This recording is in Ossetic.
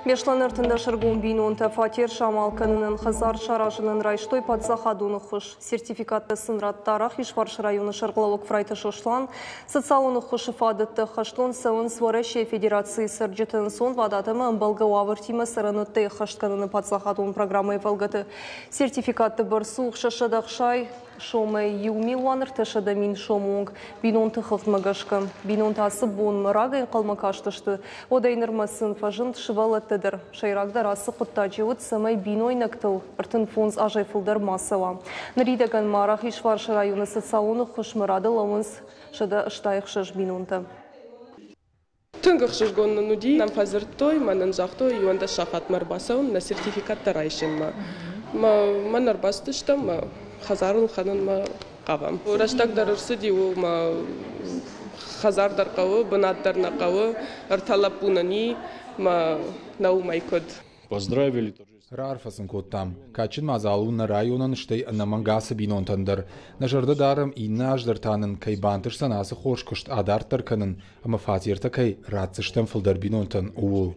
Беслӕны 13 ӕргом бинонтӕ фатер самал кӕнынӕн, хӕдзар саразынӕн райстой паддзахадон ӕххуыс. Сертификаттӕ сын радта Рахизфарсы районы сӕргълӕууӕг Фрайты Сослан. Социалон ӕххуысы фадӕттӕ ӕххӕстгонд цӕуынц Уӕрӕсейы Федерацийы цӕрджыты ӕнцонвадат ӕмӕ ӕмбӕлгӕ уавӕртимӕ цӕрӕнуӕттӕ ӕххӕст кӕныны паддзахадон программӕйы фӕлгӕты. Сертификатты бӕрц у 660 сомӕй 1 300 000 сомы онг бинонты хыгъдмӕ гӕсгӕ. Бинонтӕ ацы бонмӕ рагӕй ӕнхъӕлмӕ кастысты, уӕдӕй нырмӕ сын фӕзынд сывӕллӕттӕ дӕр. Сӕйрагдӕр ацы хъуыддаджы уыд, цӕмӕй бинойнӕгтыл 35 азӕй фылдӕр ма цӕуа. Ныридӕгӕн ма Рахизфарсы районы социалон ӕххуысмӕ рады лӕууынц 166 бинонтӕ. Тынг ӕхсызгон нын уыди. Нӕм фӕдзырдтой, мӕ нын загътой, 11 сахатмӕ ӕрбацӕуын нӕ сертификаттӕ райсынмӕ. Мӕн ӕрбацыдыстӕм, мӕ хӕдзарыл хӕнынмӕ хъавӕм. Рӕстӕг дӕр ӕрцыди, мӕ хӕдзар дӕр хъӕуы, бынат дӕр нӕ хъӕуы, ӕртӕ лӕппу нын и, мӕ нӕ уымӕй куыд. Поздравили. Раарфӕ сын кодтам. Кадджын мадзал у нӕ районӕн, стӕй ӕнӕмӕнг ацы бинонтӕн дӕр. Нӕ зӕрдӕ дарӕм, иннӕ аз дӕр та нын кӕй бантысдзӕн ацы хорз куыст адарддӕр кӕнын ӕмӕ фатертӕ кӕй ратдзыстӕм фылдӕр бинонтӕн, ууыл.